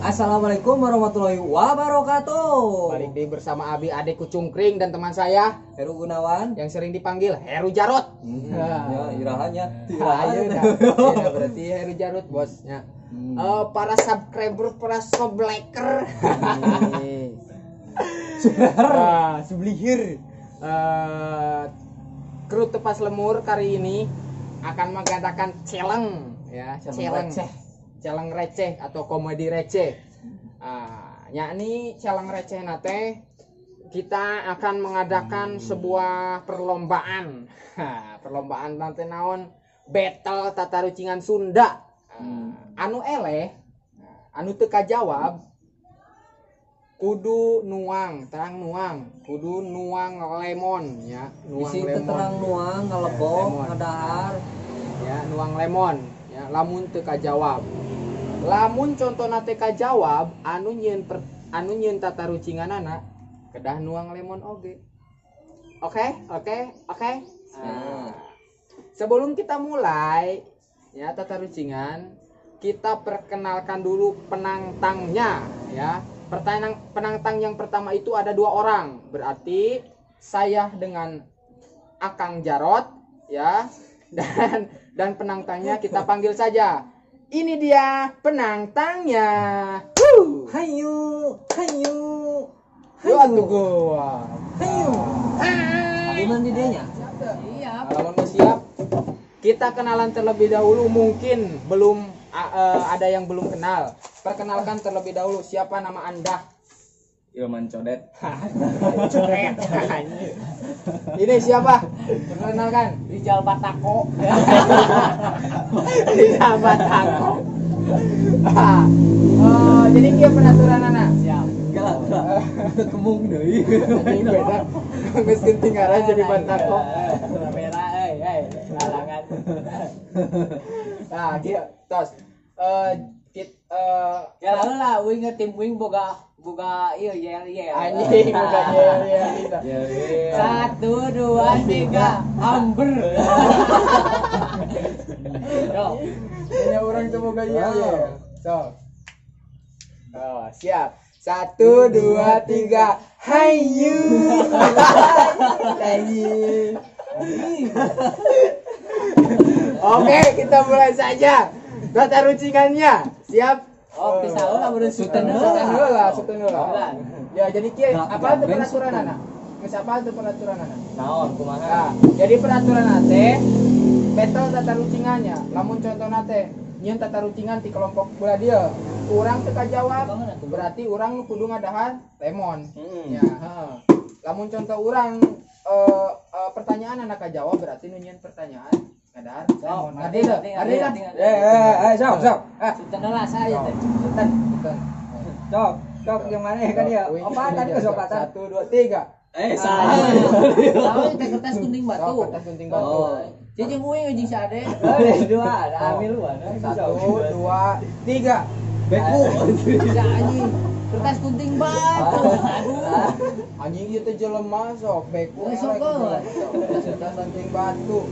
Assalamualaikum warahmatullahi wabarakatuh. Balik di bersama Abi Ade Kucungkring dan teman saya Heru Gunawan yang sering dipanggil Heru Jarot. Ya, irahanya. Irahanya. Ya, berarti Heru Jarot bosnya. Para subscriber, para sobleker. Sublihir. Kru Tepas Lemur kali ini akan mengadakan challenge ya, challenge receh. Challenge receh atau komedi receh. Yakni challenge receh nate kita akan mengadakan sebuah perlombaan. Perlombaan nate naon? Battle tatarucingan Sunda. Anu eleh, anu teu kajawab kudu nuang, terang nuang, kudu nuang lemon ya, nuang bisi lemon. Terang nuang ngalebok, ngadahar ya, nuang lemon ya, lamun teu kajawab. Lamun contona teu kajawab, anu nyieun tatarucinganana kedah nuang lemon oge. Oke. Nah, sebelum kita mulai ya tatarucingan, kita perkenalkan dulu penantangnya ya. Penantang yang pertama itu ada dua orang, berarti saya dengan Akang Jarot ya, dan penantangnya kita panggil saja. Ini dia penantangnya. Hayu, hayu, hayu. Atuh gua. Hayu. Gimana dianya? Siap. Kalau siap, kita kenalan terlebih dahulu, mungkin belum ada yang belum kenal. Perkenalkan terlebih dahulu, siapa nama Anda? Ilman Codet. Codet. Ini siapa? Perkenalkan. Rijal Batako. Rijal Batako. Jadi kia peraturan anak. Siap. Enggak. Kemung deui. Ini beda. Geus ketinggalan jadi Batako. Kamera euy, lalangan. Nah, kia tos. Ya lalu lah, wing tim wing boga iya yel. Anjing boga yel yel. 1 2 3 amber. Yo. Ini orang tuh boga yel yel. So. Oh, siap. 1 2 3 hayu. Hayu. Oke, kita mulai saja. Tatarucingannya. Siap? Oh, bisa lah baru suten heula, suten heula. Ya, jadi kieu apa teu peraturan anak? Geus apa teu peraturan anak? Naon kumaha? Nah, jadi peraturan teh battle tatarucingannya. Lamun contona teh nyieun tatarucingan ti kelompok belah dieu. Urang teu kajawab, berarti urang kudu ngadahar lemon. Ya, heeh. Lamun contoh urang pertanyaan anak kajawab berarti nu nyieun pertanyaan ngadahar lemon. Ngerti teu? Ngerti teu? Sok. Suten heula saya teh. Suten. Sok, sok yang mana kan ya? Opatan ke sopatan. 1 2 3. Salah. Tahu teh kertas gunting batu. Kertas gunting batu. Jeung uing jeung si Ade. Dua, ada amil dua. 1 2 3. Beku. Ya anjing. Kertas gunting batu. Aduh. Anjing ieu teh jelema sok beku. Sok kertas gunting batu.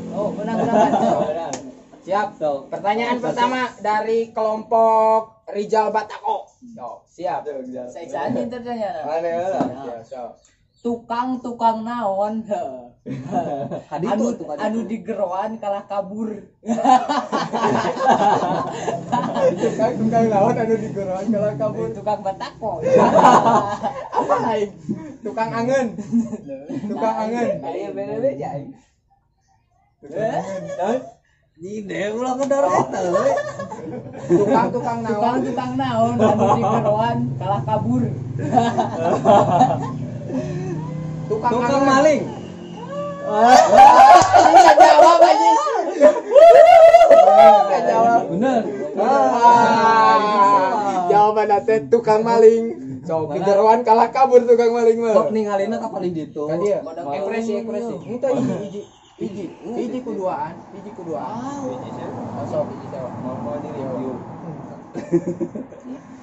Oh, menang menang. Siap. Pertanyaan pertama dari kelompok Rijal Batako. So, siap. Saya anjing ternyata. Ya, sok. Tukang-tukang naon anu digeroan kalah kabur. Tukang naon anu digeroan kalah kabur. Tukang batako. Apa lain? Tukang angen. Tukang angen. Ayo beda-beda aing. Tukang angen. Ini ulah ngedor eta we. Tukang-tukang naon. Tukang-tukang naon anu digeroan kalah kabur. Tukang maling. Ini jawab aja. Enggak jawab. Bener. Jawaban teh tukang maling. Sok digeroan kalah kabur tukang maling mah. Sok ningalina ka paling ditu. Ka dieu. Ekspresi. Henteu hiji. Hiji kuduaan, hiji kuduaan. Hiji sewa. Sok hiji sewa. Mau di review.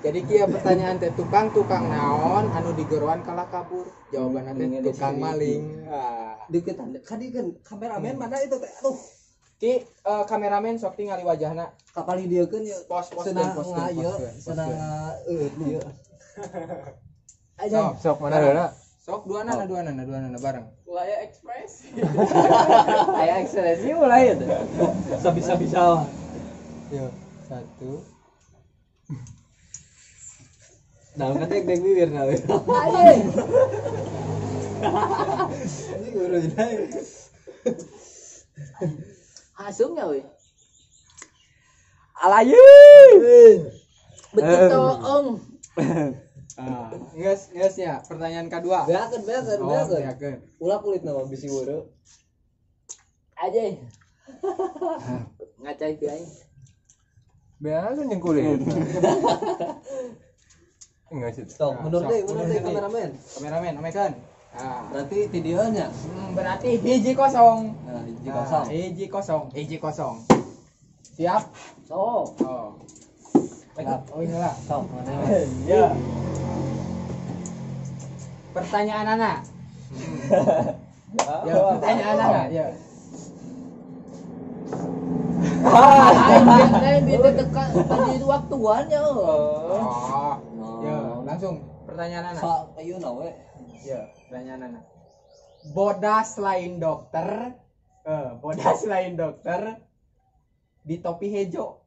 Jadi kia pertanyaan teh tukang-tukang naon anu digeroan kalah kabur. Jawabanna teh tukang maling. Diketan kadi kan kameramen mana itu teh. Aduh. Ki kameramen sok tingali wajahna. Kapali dieukeun ya. Pos pos senang pos ieu, senang ieu. Aja. Sok mana heula? Sok dua nana bareng. Ulaya Express. Aya ekspresi ulah ieu teh. Bisa-bisa. Yo, satu. Nah, kan dek bibir nah. Aja. Ini guru ini. Asumnya we. Alayu. Betul toong. Ah, geus ya, pertanyaan kedua. Beakeun. Beakeun. Ulah kulit nama bisi weureu. Aja. Ngacai ti aing. Beakeun jeung kulit. Enggak sih. Sok, mundur deui kameramen. Kameramen, omekeun. Nah, berarti ti dieu nya. Berarti hiji kosong. Nah, hiji kosong. Nah, hiji kosong. Siap? Sok. Oh. Oh, inilah. Sok, mana? Ya. Pertanyaan anak. Ya, pertanyaan anak, ya. Aing beda tekan tadi waktuan ya. Oh. Ya, langsung pertanyaan anak. Sok, ayeuna we. Ya, pertanyaan anak. Bodas lain dokter, di topi hejo.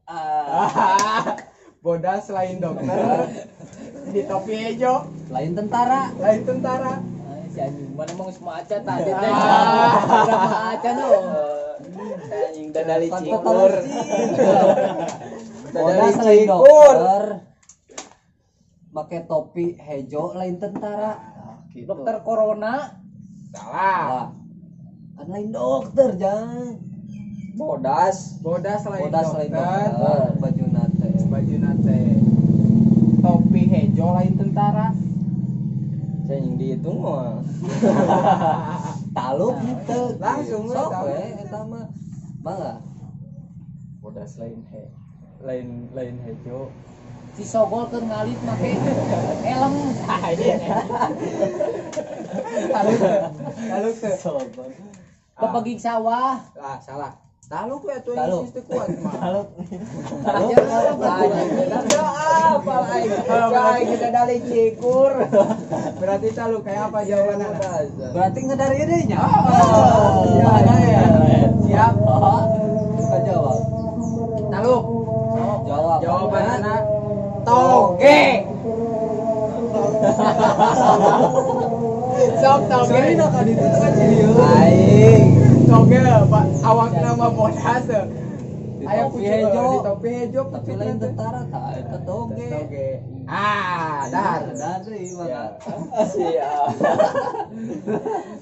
Bodas lain dokter di topi hejo, lain tentara. Si anjing mana mau semua acan tadi teh. Berapa acan oh. Anjing dadali cikur. Bodas lain dokter. Make topi hejo lain tentara. Gitu. Dokter corona. Salah. Kan lain dokter, jangan. Bodas lain dokter. Baju nate. Topi hejo lain tentara. Saya yang dihitung mah. Taluk henteu. Langsung we sok we eta mah. Mangga. Bodas lain he. Lain hejo. Si Sogol keur ngalit make helm. Taluk teu. Sogol. Pepeging sawah. Lah, salah. Taluk we atuh yang teu kuat mah. Taluk. Apa aing kita dari cikur. Berarti taluk kayak apa jawabannya? Berarti ngedari deui nya. Oh, ya. Siap. Kita jawab. Taluk. Jawab. Jawabannya toge. Sok toge. Sorry no ka ditu kan serius. Aing. Toge Pak awak nama bodas. Aya topi kucing hejo. di topi hejo Tapi lain tentara tah eta toge. Toge. Ah, dahar. Dari maka. Siap.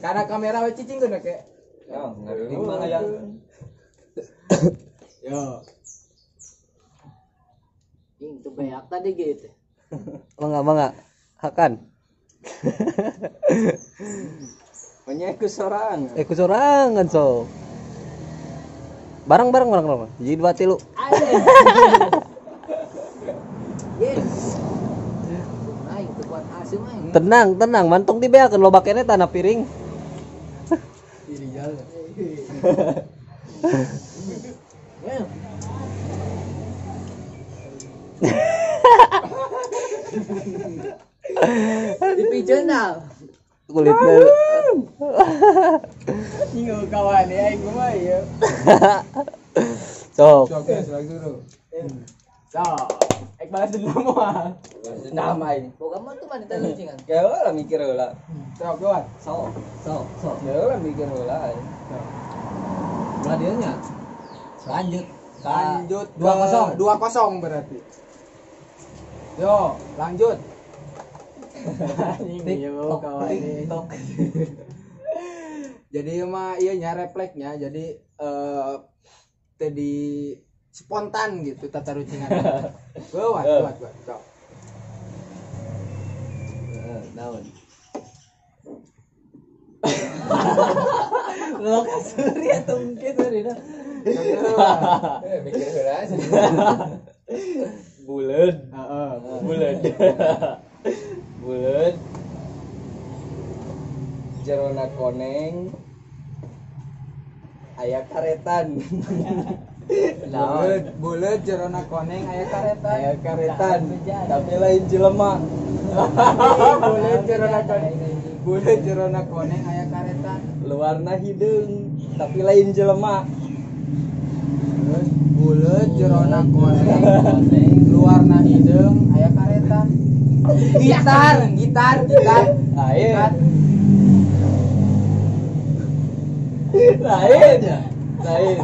Karena kamera we cicing geuna ke. Ya, ngeri mah hayang. Yo. Ing teu beak tadi gitu. Mangga. Hakan. Menyeku sorangan. Ku sorangan so. Bareng. Jadi 2 3. Yes. Aing teu kuat asem aing. Tenang, mantung dibeakeun loba keneh tanah piring. Iri jalan. Ya. Dipijeun dah. Kulitnya. Nyinggung kawan ya aing mah ieu. Sok. Sok lagi dulu. Sok. Ek balas dendam mah. Balas dendam aing. Boga mah tuh mana teh lucingan. Heula mikir heula. Sok kawan. Sok. Heula mikir heula aing. Belah dieu nya. Lanjut. Lanjut 2-0. 2-0 berarti. Yo, lanjut. Tik tok tik tok. Jadi mah iya nya refleksnya jadi tadi spontan gitu tata rucingan. Kuat. Sok. Naon? Lo kasuri atau mungkin sorry dah. Mikir heula sih. Buleud. Heeh, buleud. Buleud. Jerona koneng. Aya karetan. Buleud, buleud jerona koneng aya karetan. Aya karetan, tapi lain jelema. Buleud jerona koneng. Buleud jerona koneng aya karetan. Luarna hideung, tapi lain jelema. Terus buleud jerona koneng, luarna hideung aya karetan. Gitar, gitar, gitar. Lain. Lain. Lain.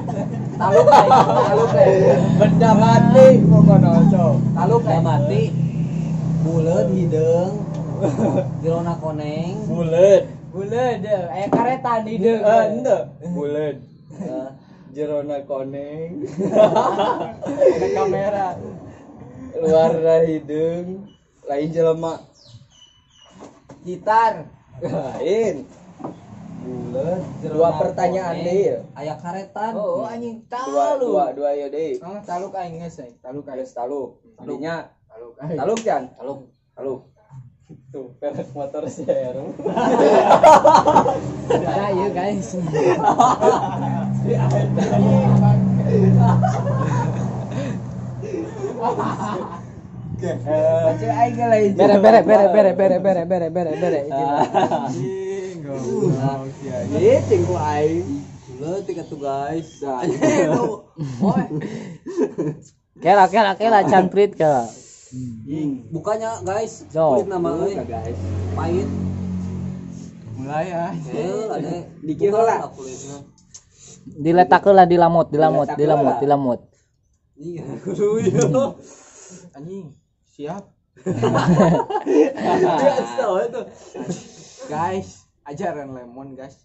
Taluk taluk. Benda mati pokoknya sok. Taluk Benda mati. Buleud hideung. Jerona koneng. Buleud. Buleud aya karetan hideung. Henteu. Buleud. Jerona koneng. Ada kamera. Luarna hideung, lain jelema. Gitar. Lain. Buleud. Dua pertanyaan deui. Aya karetan. Oh, anjing Dua taluk. dua dua ieu deui. Oh, taluk aing geus aing. Taluk aing. Geus taluk. Tadinya Taluk aing. taluk kan? Taluk. Taluk. Tuh, pelek motor si Heru. Nah, iya guys. Baca aing ge lain. Bere bere bere bere bere bere bere bere bere. Anjing, goblok sia. Ieu cing ku aing. Buleud tiga tuh guys. Kela kela kela canprit kela. Bukannya guys, So. kulit nama euy. Buka, guys. Pahit. Mulai ah. Ada Dikir heula. Kulitna. Diletak heula di lamot, di lamot, di lamot, di lamot. Iya, kudu ieu. Anjing, siap. Biasa itu. Guys, ajaran lemon, guys.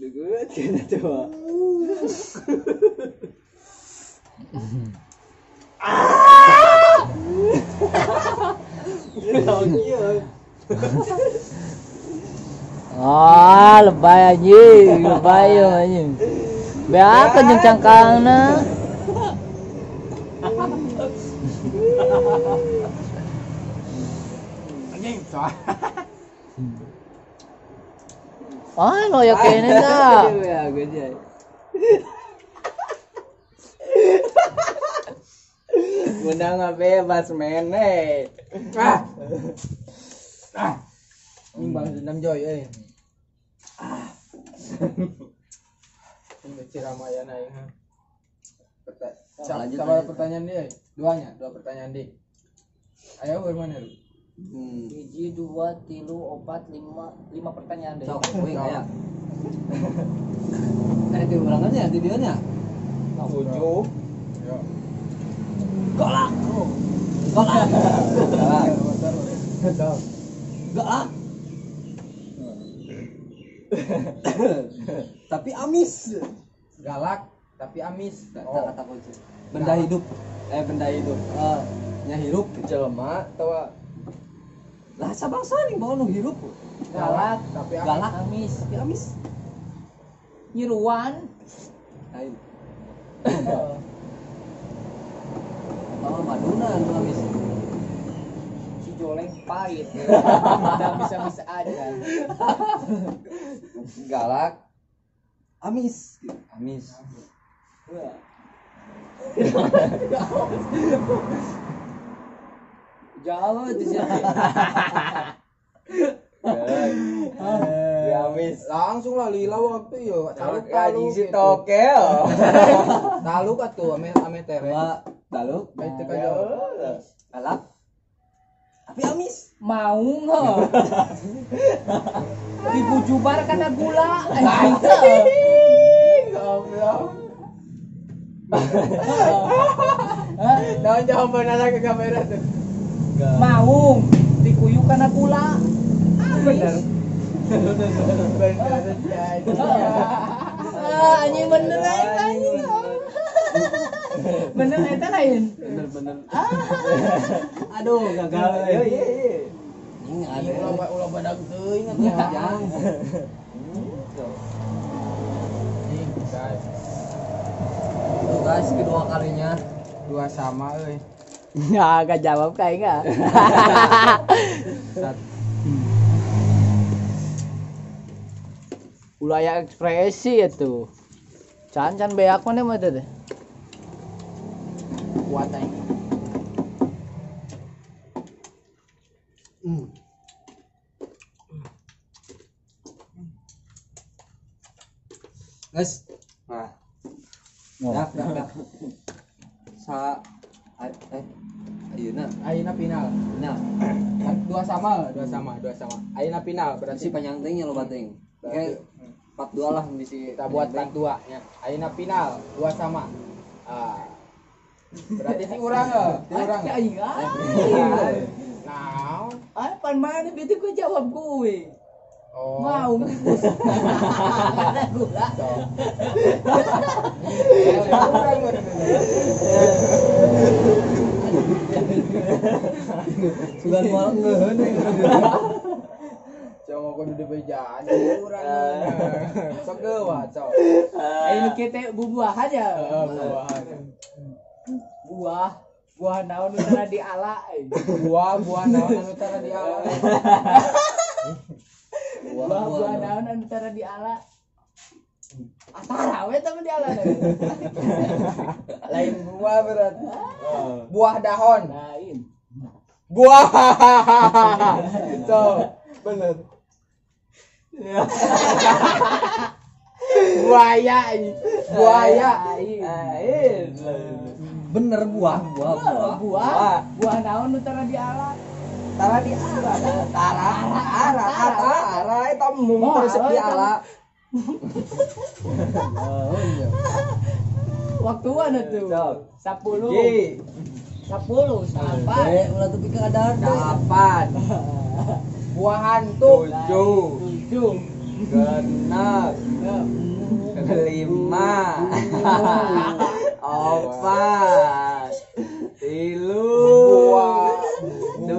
Dugut kena coba. Ah, lebay anjing, lebay anjing. Beak jeung cangkangna. Anjing, soal. Ah, no ya kene da. Ya, gede. Ngundang bebas mene. Ah. Ah. Ini bang dendam Joy euy. Ah. Ini Ciramayana aing. Lanjut, Sabar lanjut. pertanyaan dia. Duanya, dua pertanyaan di. Ayo bermana lu? 1, 2, 3, 4, 5, 5 pertanyaan deh. Sok, wing aya. Ada di ulangannya, di dieu nya. 7. Yo. Golak. Golak. Galak. Galak. Tapi amis. Galak tapi amis. Oh. Kata kunci. Benda hidup. Benda hidup. Nya hirup. Jelema atawa Lah sabangsa nih bawa nu hirup. Galak tapi amis. Galak amis. tapi amis. Nyiruan. Lain. Mama Maduna nu amis. Si Joleng pahit. Udah bisa-bisa aja. galak Amis. amis. Jauh di sini. Galak. Ya amis. Langsung lah lila waktu yo. Taluk Anjing taluk. si tokel. Taluk atuh ame ame tere. Dua, taluk, Baik teu kajawab. galak. Tapi amis. Mau nggak? Dibujubar karena gula. Goblok. Nah, jawaban anak ke kamera tuh. Maung dikuyuk karena gula. Bener. Bener jadi. Ah, anjing bener anjing. Bener eta lain. Bener-bener. Aduh, gagal. Iya iya iya. Ini ada. Ulah ulah badag teuing atuh. Jangan. Ih, guys. Tuh guys, kedua kalinya. Dua sama euy. Ya, gak jawab kayak enggak. Sat. Ulah aya ekspresi atuh. Can-can beak mana mah teh. Kuat aing. Guys. Nah. Dah. Sa ayeuna. Ayeuna final. Nah, Dua sama. Ayeuna final berarti si panjang teuing nya loba teuing. Oke, 4-2 lah bisi kita buat 4-2 ya. Ayeuna final 2 sama. Ah. Berarti ti urang heuh, ti urang. Aing. Naon? Ah, pan mana itu gua jawab gue. Oh. Mau bus. Ada gula. Urang mah. Sugan moal ngeuheun. Cuma kudu dibejaan urang. Sok geuwah, sok. Ayo kita bubuahan ya. Heeh, buahan. Buah, buah naon nu tara diala. Buah naon anu tara diala. Buah naon anu tara diala. Atara we teh diala. Lain buah berarti. Buah dahon. Lain. Buah. So, bener. Buaya ini. Buaya. Lain. Bener buah. Buah naon nu tara diala. Tara diala. Tara ara ara ara eta mung terus diala. Waktuan atuh. 10. 10 8. Ulah tepi ka adaan. 8. Buah hantu 7 7 6 5 4 3 2 1.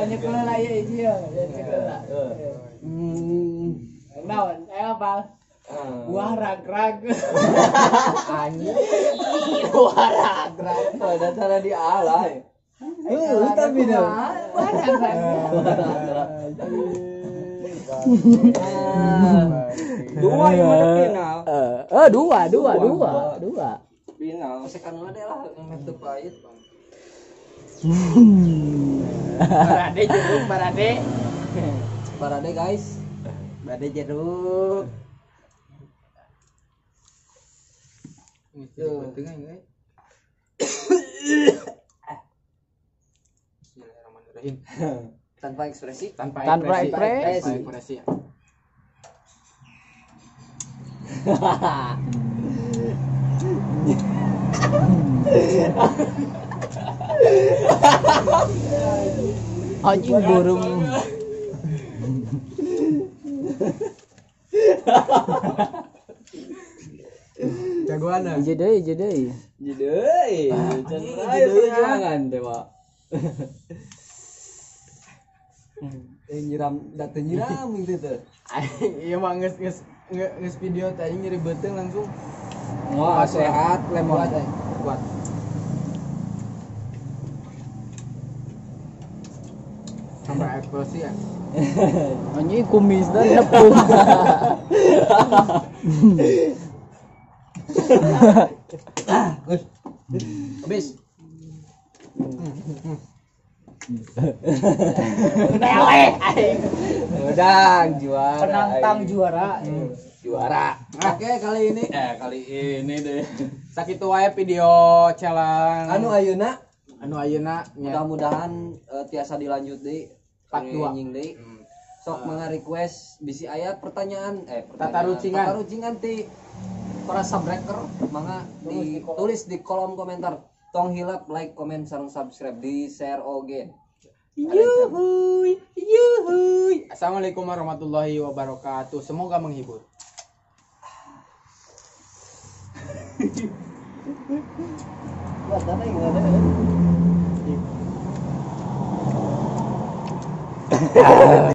Nyekel lah ya hiji ya, nyekel lah. Naon? Ayo apa? Buah rag-rag. Anjing. Buah rag-rag. Ada cara diala. Heuh, tapi dah. Buah rag-rag. Dua yang mana final? Dua. Final. Sekan deh lah ngemet teu pahit. Barade jeruk, barade. Barade guys. Barade jeruk. Bismillahirrahmanirrahim. Tanpa ekspresi. Tanpa ekspresi. Anjing burung. Jagoan. Hiji deui. Jangan deh, Pak. Nyiram, dateng nyiram gitu tuh. Iya mah geus video teh anjing nyeri beuteung langsung. Wah, sehat lemon. Kuat. Sampai eksplosif ya. Anjing kumisna nepung. Habis. Meleh aing. Udah juara. Penantang juara. Juara. Oke, kali ini deh. Sakitu wae video challenge. Anu ayeuna mudah-mudahan tiasa dilanjut deui. Part 2 anjing deui. Sok mangga request bisi aya pertanyaan tatarucingan ti para subbreaker mangga ditulis di kolom komentar. Tong hilap like, comment, sareng subscribe, di share oge. Yuhuy, yuhuy. Assalamualaikum warahmatullahi wabarakatuh. Semoga menghibur. Wah, tanah gimana?